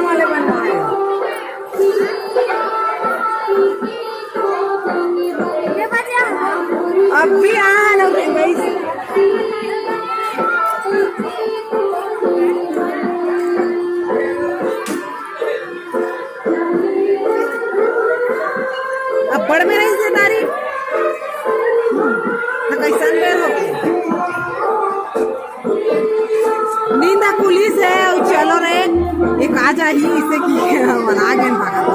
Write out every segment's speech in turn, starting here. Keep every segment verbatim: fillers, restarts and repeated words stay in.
वाले बनवाए। अब भी आ रहे हैं, वही से। अब्बड़ में रहिस हे तारीफ। त कइसन बेर हो? नींद खुलिस हे, अउ चलो रे, एक आ जाही, इसे कि मना गेन भागत।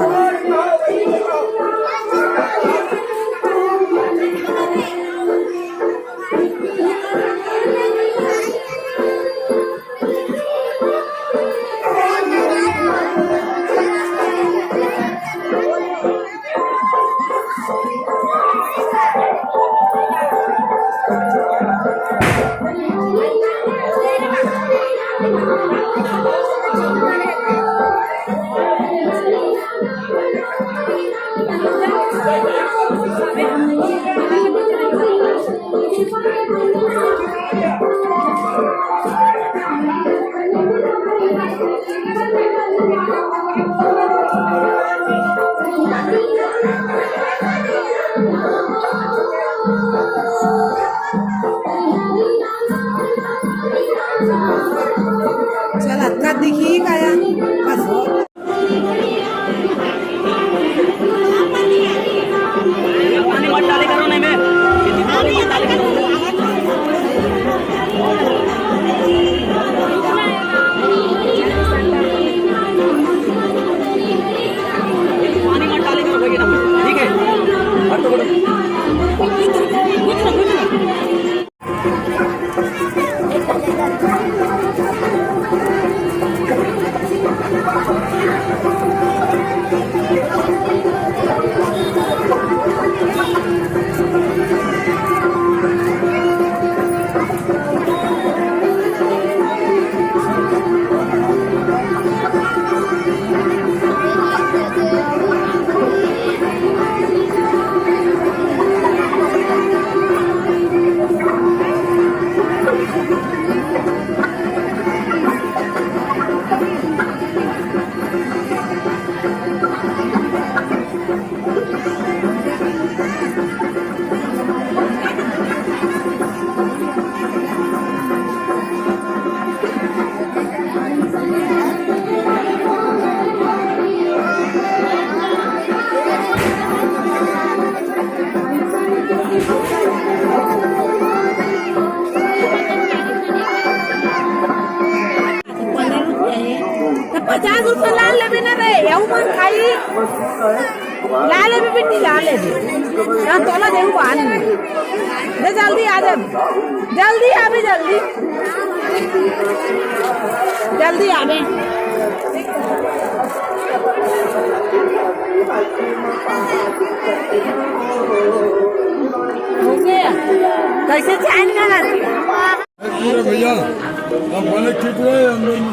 चल, अतका दिखही का यार? बस। पानी मत डाले करो, नहीं में। पानी मत डाले करो। पानी मत डाले करो, भैया। ठीक है। हट तो करो। पचास रुपया ला लेबे ना रे, यहू मन खाई। ला लेबे बेटी, ला लेबे। ना तोला देहू बान में। दे जल्दी आ जा। जल्दी आबे, जल्दी। जल्दी आबे। हो गया। कैसे चैन करत? पूरा भैया, अब बने ठीक रहे अंदर में।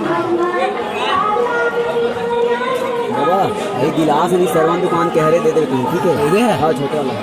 बाबा, ये गिलास नहीं, सरवन दुकान के हरे दे दे तुम, ठीक है? दे दे? हाँ, छोटा वाला।